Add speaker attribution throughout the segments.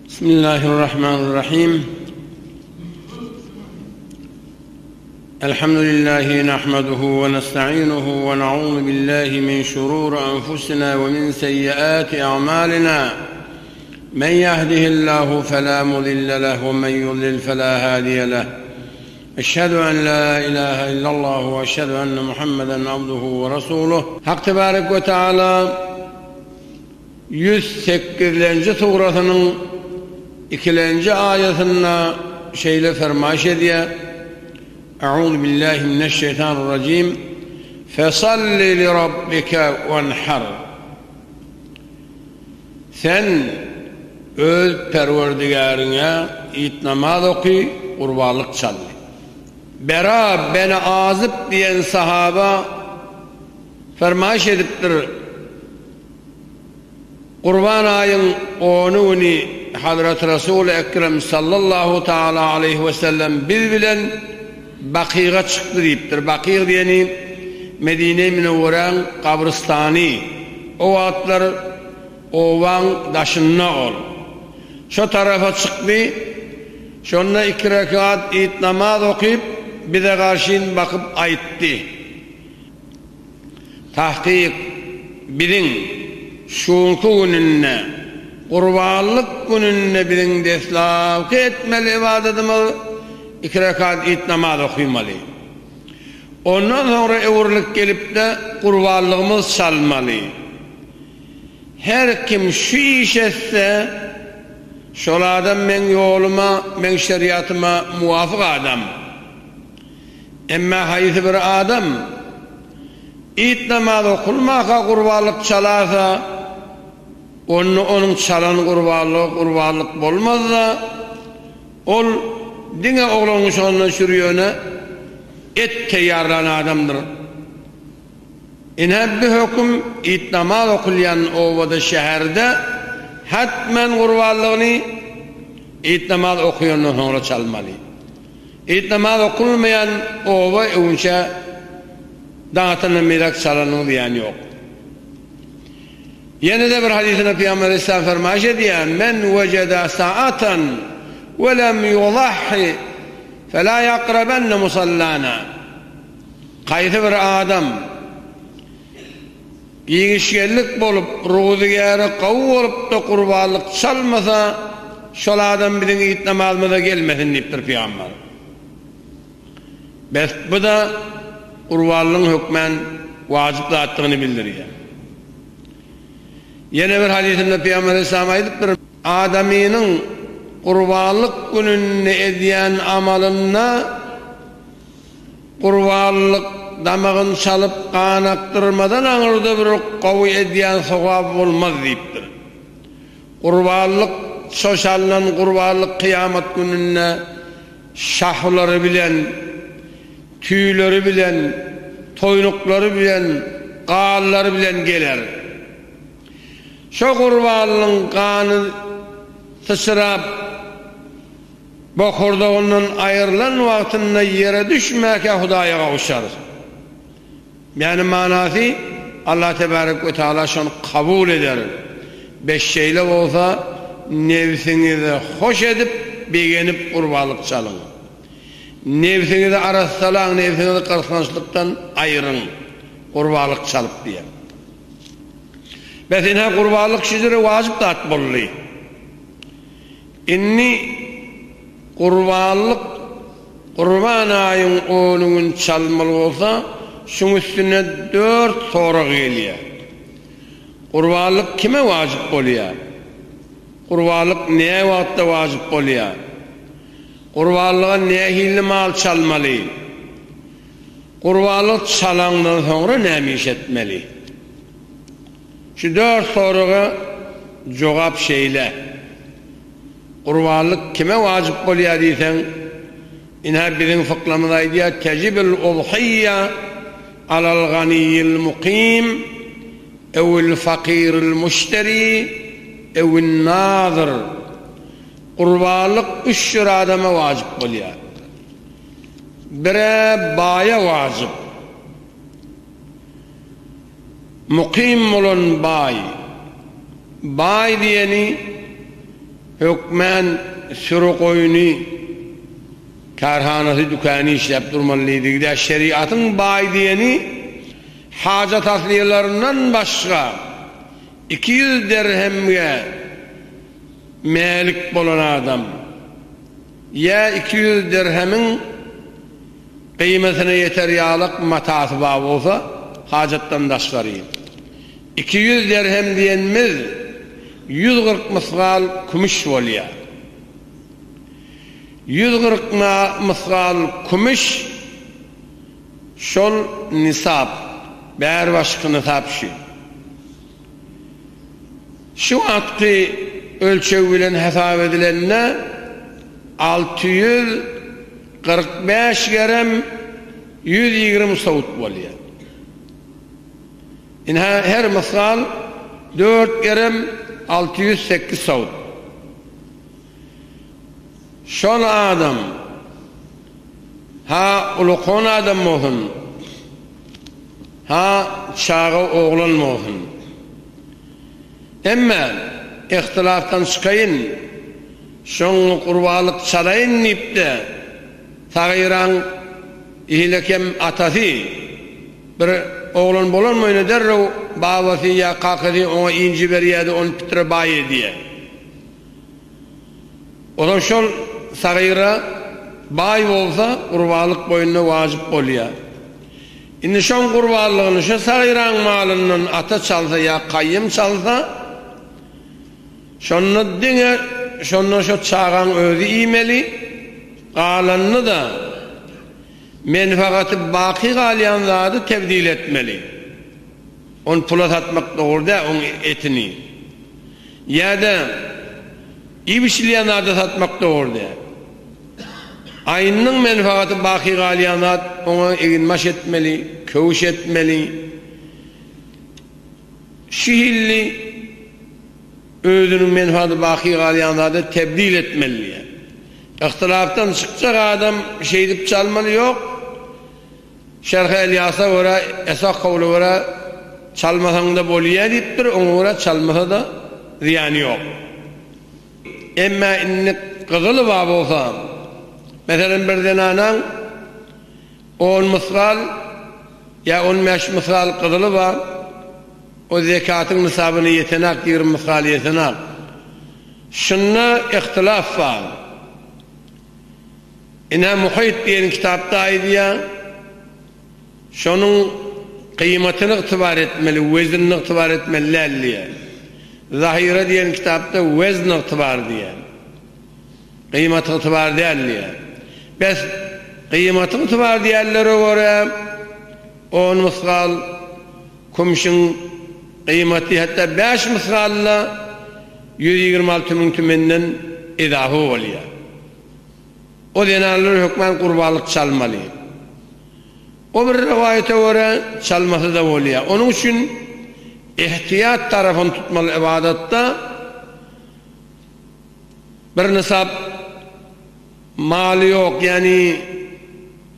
Speaker 1: Bismillahirrahmanirrahim. Elhamdülillahi nahmaduhu ve nesta'inuhu ve na'udhu billahi min şururi enfusina ve min seyyiati a'malina. Men yehdihillahu fela mudille leh ve men yudlil fela hadiye leh. Eşhedü en la ilahe illallah ve eşhedü enne Muhammeden abduhu ve resuluh. Hak Tebarek ve Teala 108-lenji surasynyň ikilenji aýasynda şeýle fermaýyş edýär, Euzu billahi mineşşeýtanirrajim, Fesalli li rabbike wenhar. Sen öz Perwerdigäriňe it namaz oky, gurbanlyk çal. Bera beni Azyp diýen sahaba fermaýyş edipdir, Gurban aýyň ony güni Hazreti Resul Ekrem sallallahu taala aleýhi we sellem biz bilen Bakyga çykdy diýipdir. Bakyg diýeni Medine-i Münewweräň gabrystany. O wagtlar obaň daşynda ol. Şo tarapa çykdy. Şonda iki rekat it namaz okyp, bize garşyn bakyp aýtdy. Tahkyk, biziň şu günki gününde, gurbanlyk gününde biziň deslapky etmeli ybadatymyz iki rekat it namaz okymaly. Ondan soňra öwrülip gelip-de gurbanlygymyz çalmaly. Her kim şu iş etse, şol adam meň ýoluma, meň şeriatyma muwafyk adam. Emma haýsy bir adam it namaz okulmaka gurbanlyk çalarsa, onda onuň çalan gurbanlygy gurbanlyk bolmaz-da, ol diňe oglan-uşagyndan şürýöne et teýýarlan adamdyr. Ine, bu höküm it namaz okulýan obada, şäherde hetmen gurbanlygyny it namaz okaýandan soňra çalmaly. It namaz okulmaýan oba öwünçä daň atandan beýläk çalanyň zyýany ýok. Ýene-de bir hadysynda Pygamber aleyhisselam fermaýyş edýär, Men wejede saatan we lem yudahhi fela ýakrabenne musallana. Haýsy bir adam giňişgenlik bolup, ruzygäri gowy bolup-da gurbanlyk çalmasa, şol adam biziň it namazymyza gelmesin diýipdir pygamber. Bes, bu-da gurbanlygyň hökmän wajyp zatdygyny bildirýär. Ýene bir hadysynda pygamber aleyhissalam aýdypdyr, Adamynyň gurbanlyk gününde edýän amalynda Gurbanlyk damagyny çalyp gan akdyrmadan aňyrda bir gowy edýän sogaby bolmaz diýipdir. Gurbanlyk şo çalnan gurbanlyk kyýamat gününde şahlary bilen, tüýleri bilen, toýnuklary bilen, gallary bilen geler. Şo gurbanlygyň gany syçrap, Bokurdagyndan aýrylan wagtynda ýere düşmäkä Hudaýa gowşar. Ýagny manasy, Allah tebarek we taala şony kabul eder. Bes şeýle bolsa, nebsiňizi hoş edip, begenip gurbanlyk çalyň. Nebsiňizi arassalaň, nebsiňizi gysgançlykdan aýryň, gurbanlyk çalyp diýen. Bes ine gurbanlyk şüjre wajyp zat boldy. Indi gurbanlyk Gurban aýyň ony gün çalmaly bolsa, şuň üstüne dört sorag gelýär. Gurbanlyk kime wajyp bolýar? Gurbanlyk näwagtda wajyp bolýar? Gurbanlyga nähili mal çalmaly? Gurbanlyk çalaňdan soňra näme iş etmeli? Şu dört soraga jogap şeýle, Gurbanlyk kime wajyp bolýar diýseň, ine biziň fyklamyz aýdýar, Tejibul udhyýa alal ganiýil mukym ewil fakiril muşteri ewin nazyr. Gurbanlyk üç jür adama wajyp bolýar. Birä baýa wajyp. Mukym bolan baý. Baý diýeni. Hökmän süri goýny, kärhanasy, dükany işläp durmaly diýdigi-dä. Şerigatyň baý diýeni hajat aslylaryndan başga 200 derhemge mälik bolan adam ýa 200 derhemiň gyýmatyna ýeter ýalyk matasy bar bolsa, hajatdan daşgary. 200 derhem diýenimiz 140 mysgal kümüş bolýar. 140 mysgal kümüş şol nisap, bäri-başky nisap şu. Şu wagtky ölçeg bilen hasap edilende 645 gerem 120 sowut bolýar. Ynha, her mysgal dört gerem 608 sowut. Şol adam, ha ulukan adam bolsun, ha çaga oglan bolsun. Emme ihtilafdan çykaýyn, şoňa gurbanlyk çalaýyn diýip-de, sagyraň hilekem atasy bir oglan bolanmoýna derrew babasy ýa kakasy oňa inji berýär-de, ony pitre baý edýär. Ozal şol sagyra baý bolsa gurbanlyk boýnuna wajyp bolýar. Indi şoň gurbanlygyny şo sagyraň malyndan ata çalsa ýa kaýym çalsa, şonda diňe şondan şo çagaň özi iýmeli, galanyny-da menfagaty baky galýan zady tebdil etmeli. Ony pula satmak dogry däl, oň etini. Ýa-da iýip-içilýän zady satmak dogry däl. Aýnynyň menfagaty baky galýan zat, oňa eginbaş etmeli, köwüş etmeli. Şu hilli özüniň menfady baky galýan zada tebdil etmeli diýýär. Yhtylafdan çykjak adam şeýdip çalmaly ýok. Şerh-i Elýasa görä, esas kowla görä, çalmasaň-da bolýa diýipdir, oňa görä çalmasa-da zyýany ýok. Emma indi gyzyly bar bolsa, meselem bir zenanaň on mysgal ýa on bäş mysgal gyzyly bar, o zekatyň nisabyna ýetenak, 20 mysgal ýetenak. Şunda ihtilaf bar. Ine Muhyt diýen kitapda aýdýar, Şonuň gyýmatyny ygtybar etmeli, weznini ygtybar etmeli däl diýýär. Zahyra diýen kitapda wezn ygtybar diýýär. Gyýmat ygtybar däl diýýär. Bes, gyýmaty ygtybar diýenlere görä, on mysgal kümşüň gyýmaty hatda bäş mysgally 126 müň tümenden ezafa bolýar. O zenanlar hökman gurbanlyk çalmaly. O bir rowaýata görä, çalmasa-da bolýar. Onuň üçin ihtiýat tarapyny tutmaly ybadatda. Bir nisap maly ýok, ýagny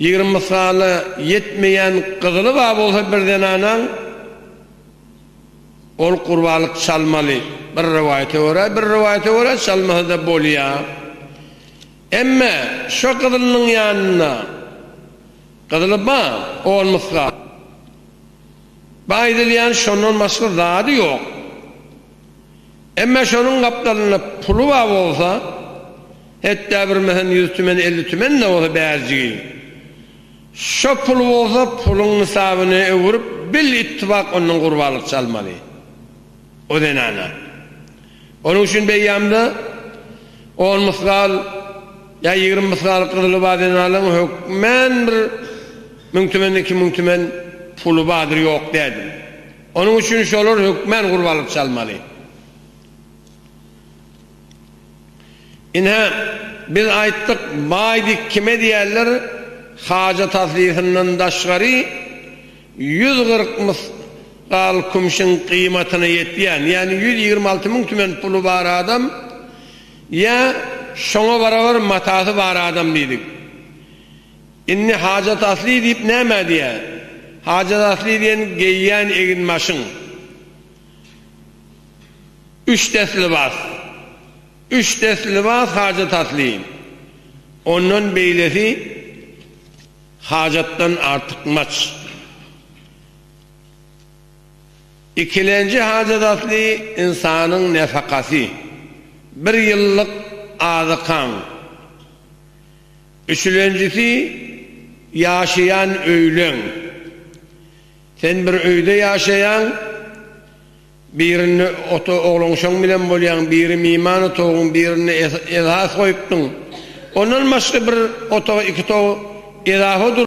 Speaker 1: 20 mysgala ýetmeýän gyzyly bar bolsa bir zenanaň, Ol gurbanlyk çalmaly. Bir rowaýata görä, bir rowaýata görä çalmasa-da bolýar. Emme şo gyzylynyň ýanynda gyzyly bar, on mysgal. Bu aýdylýan şondan başga zady ýok. Emme şonuň gapdalynda puly bar bolsa, hetda bir meselem ýüz tümen, 50 tümen-de bolsa bärjigi. Şo pul bolsa puluň nisabyna öwürip bil ittifak ondan gurbanlyk çalmaly. O zenana. Onuň üçin beýýamda on mysgal ýa 20 mysgal gyzyly bar zenanlaryň hökmän bir müň tümen 2000 tümen puly bardyr ýok dädir. Onuň üçin şolar hökmän gurbanlyk çalmaly. Ine, biz aýtdyk, baý diýip kime diýerler, hajat aslysyndan daşgary 140 mysgal kümşüň gyýmatyna ýetýän, ýagny 126 müň tümen puly bar adam ýa şoňa barabar matasy bar adam diýdik. Indi hajat asly diýip nämä diýýär? Hajat asly diýen geýýän eginbaşyň. Üç des lybas. Üç dest lybas hajat asly. Ondan beýlesi hajatdan artykmaç. Ikilenji hajat asly ynsanyň nefakasy. Bir ýyllyk azykaň. Üçülenjisi ýaşaýan öýleň. Sen bir öýde ýaşaýaň, birinde ota oglanşaň bilen bolýaň, biri miman otagyň, birinde esas goýupdyň. Ondan başga bir otag, iki otag ezafa dur.